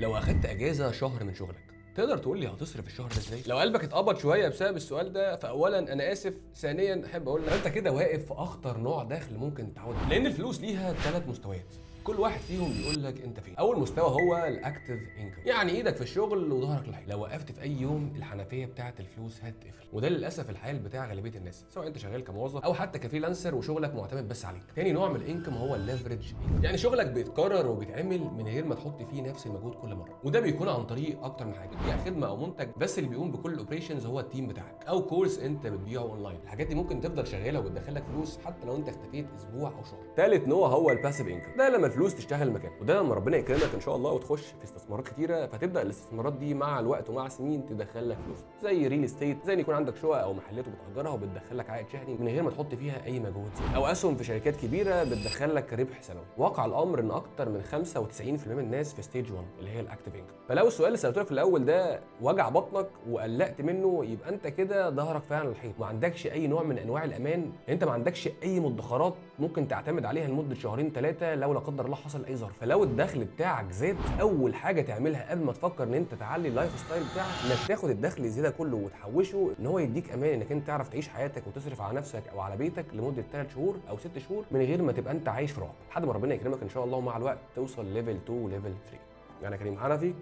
لو اخدت اجازه شهر من شغلك، تقدر تقول لي هتصرف الشهر ده ازاي؟ لو قلبك اتقبض شوية بسبب السؤال ده، فاولا انا اسف، ثانيا احب اقول لك انت كده واقف في اخطر نوع دخل ممكن تتعود عليه، لان الفلوس ليها 3 مستويات، كل واحد فيهم بيقول لك انت فين. اول مستوى هو ال active income، يعني ايدك في الشغل وظهرك للحيط، لو وقفت في اي يوم الحنفية بتاعه الفلوس هتقفل، وده للاسف الحال بتاع غالبية الناس، سواء انت شغال كموظف او حتى ك freelancer وشغلك معتمد بس عليك. تاني نوع من ال income هو ال leverage، يعني شغلك بيتكرر وبيتعمل من غير ما تحط فيه نفس المجهود كل مره، وده بيكون عن طريق اكتر من حاجه، بتبيع خدمة او منتج بس اللي بيقوم بكل ال operations هو ال team بتاعك، او course انت بتبيعه اونلاين. الحاجات دي ممكن تفضل شغالة وبتدخلك فلوس حتى لو انت اختفيت اسبوع او شهر. ثالث نوع هو ال passive income، ده لما الفلوس تشتغل مكانك، وده لما ربنا يكرمك ان شاء الله وتخش في استثمارات كتيره، فتبدا الاستثمارات دي مع الوقت ومع السنين تدخل لك فلوس، زي real estate، زي ان يكون عندك شقق او محلات وبتاجرها وبتدخل لك عائد شهري من غير ما تحط فيها اي مجهود، او اسهم في شركات كبيرة بتدخل لك ربح سنوي. واقع الامر ان اكتر من 95% من الناس في stage 1 اللي هي ال active income. فلو السؤال اللي سالته لك في الاول ده وجع بطنك وقلقت منه، يبقى انت كده ظهرك فعلا الحيط، ما عندكش اي نوع من انواع الامان، انت ما عندكش اي مدخرات ممكن تعتمد عليها لمدة شهرين ثلاثة لو لا قدر الله حصل اي ظرف. فلو الدخل بتاعك زاد، اول حاجة تعملها قبل ما تفكر ان انت تعلي ال lifestyle بتاعك انك تاخد الدخل الزيادة كله وتحوشه، ان هو يديك امان انك انت تعرف تعيش حياتك وتصرف على نفسك او على بيتك لمدة 3 شهور او 6 شهور من غير ما تبقى انت عايش في رعب، لحد ما ربنا يكرمك ان شاء الله ومع الوقت توصل level 2 و level 3. انا كريم حنفي،